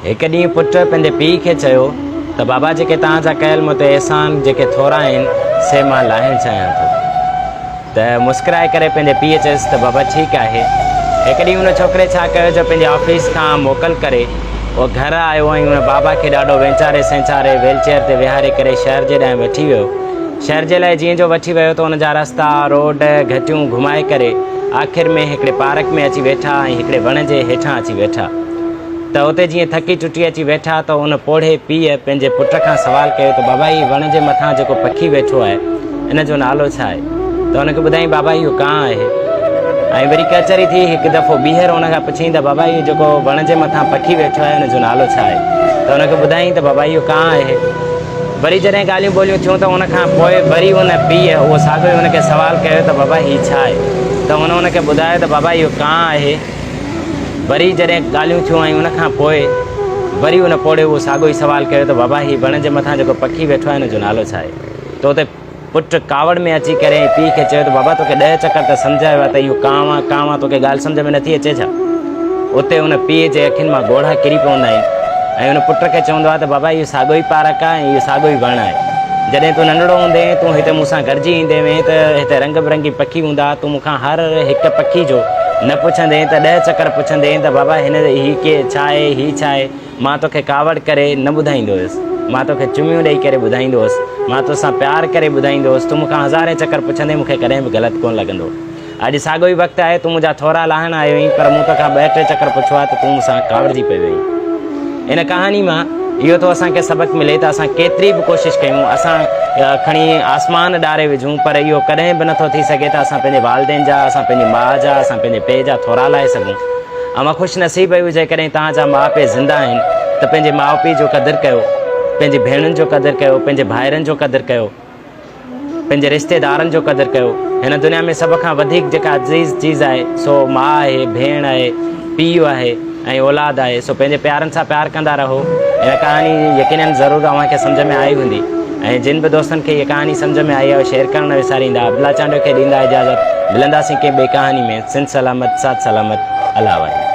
هڪ ڏينهن پٽ پنهنجي پيء کي چيو ته بابا جيڪي توهان جا ڪيل مون تي احسان جيڪي ٿورا آهن سي مان لاهڻ چاهيان ٿو. ته مسڪرائي ڪري پنهنجي پيء چيس ته بابا ٺيڪ آهي. هڪ ڏينهن ان ڇوڪري ڇا ڪيو جو پنهنجي آفيس کان موڪل ڪري اهو گهر آيو ۽ ان بابا کي ڏاڍو وينچاري سينچاري ويل چيئر تي ويهاري ڪري شهر جي ڏانهن وٺي ويو. شهر جي لاء جيئن جو وٺي ويو ته ان جا رستا، روڊ، گهٽيون گهمائي ڪري آخر ۾ هڪڙي پارڪ ۾ اچي ويٺا ۽ هڪڙي وڻ جي هيٺان اچي ويٺا. ته اتي جيئن ٿڪي ٽٽي اچي ويٺا ته ان پوڙهي پيء پنهنجي پٽ کان سوال ڪيو ته بابا هي وڻ جي مٿان جيڪو پکي ويٺو آهي ان جو نالو ڇا آهي؟ ته ان کي ٻڌايائين بابا اهو ڪانء آهي. ۽ وري ڪچهري ٿي هڪ دفعو ٻيهر ان کان پڇيائين ته بابا اهو جيڪو وڻ جي مٿان پکي ويٺو آهي ان جو نالو ڇا آهي؟ ته ان کي ٻڌايائين ته بابا اهو ڪانء آهي. وري جڏهن ڳالهيون ٻولهيون ٿيون ته ان کان پوء وري ان پيء اهو ساڳيو ئي ان کي سوال ڪيو ته بابا هي ڇا آهي؟ ته هن ان کي ٻڌايو ته بابا اهو ڪانء آهي. وري جڏهن ڳالهيون ٿيون ۽ ان کان پوء وري ان پوڙهي اهو ساڳيو ئي سوال ڪيو ته بابا هي وڻ جي مٿان جيڪو پکي ويٺو آهي ان جو نالو ڇا آهي؟ ته اتي پٽ ڪاوڙ ۾ اچي ڪري ۽ پيء کي چيو ته بابا توکي ڏهه چڪر ته سمجهايو آهي ته اهو ڪانء آ ڪانء آ توکي ڳالهه سمجهه ۾ نٿي اچي ڇا؟ اتي ان پيء جي اکين مان ڳوڙها ڪري پوندا آهن ۽ ان پٽ کي چوندو آهي ته بابا اهو ساڳيو ئي پارڪ آهي ۽ اهو ساڳيو ئي وڻ آهي. جڏهن تون ننڍڙو هوندين هئين، تون هتي مون سان گڏجي ايندين هئين ته هتي رنگ برنگي پکي هوندا ها، تون مون کان هر هڪ پکي جو نه پڇندين ته ڏهه چڪر پڇندين ته بابا هن هي ڪي ڇا آهي، هي ڇا آهي؟ مان توکي ڪاوڙ ڪري نه ٻڌائيندو هيس، مان توکي چميون ڏئي ڪري ٻڌائيندو هوس، مان توسان پيار ڪري ٻڌائيندو هوس، تون مون کان هزارين چڪر پڇندين مون کي ڪڏهن به غلط ڪونه لڳندو. اڄ ساڳيو ئي وقت آهي، تون منهنجا ٿورا لاهڻ آيو آهين، پر مون توکان ٻه ٽي چڪر پڇيو آهي ته تون مون سان ڪاوڙجي پيو آهين. ان ڪهاڻي مان اهو ٿو اسان کي سبق ملي ته اسان ڪيتري به ڪوشش ڪيون، اسان کڻي آسمان ڏاري وجهون، پر اهو ڪڏهن به نٿو ٿي سگهي ته اسان پنهنجي والدين جا، اسان پنهنجي ماء جا، اسان پنهنجي پيء جا ٿورا لاهي سگهون. اوهان خوش نصيب آهيو جيڪڏهن توهان جا ماء پيء زنده آهن ته پنهنجي ماء پيء جو قدر ڪيو، پنهنجي ڀيڻن جو قدر ڪيو، پنهنجي ڀائرن جو قدر ڪيو. پنهنجي رشتيدارن جو قدر ڪيو. هن دنيا ۾ سڀ کان وڌيڪ جيڪا عزيز چيز آهي سو ماء آهي، ڀيڻ آهي، پيء آهي ۽ اولاد آهي سو پنهنجي پيارن سان پيار ڪندا رهو. هن ڪهاڻي يقينن ضرور اوهان کي سمجهه ۾ آئي هوندي ۽ جن به دوستن کي هيء ڪهاڻي سمجهه ۾ آئي آهي اهي شيئر ڪرڻ نه وساريندا. عبدالله چانڊيو کي ڏيندا اجازت. ملنداسين ڪنهن ٻئي ڪهاڻي ۾. سنڌ سلامت ساٿ سلامت. الله واهي.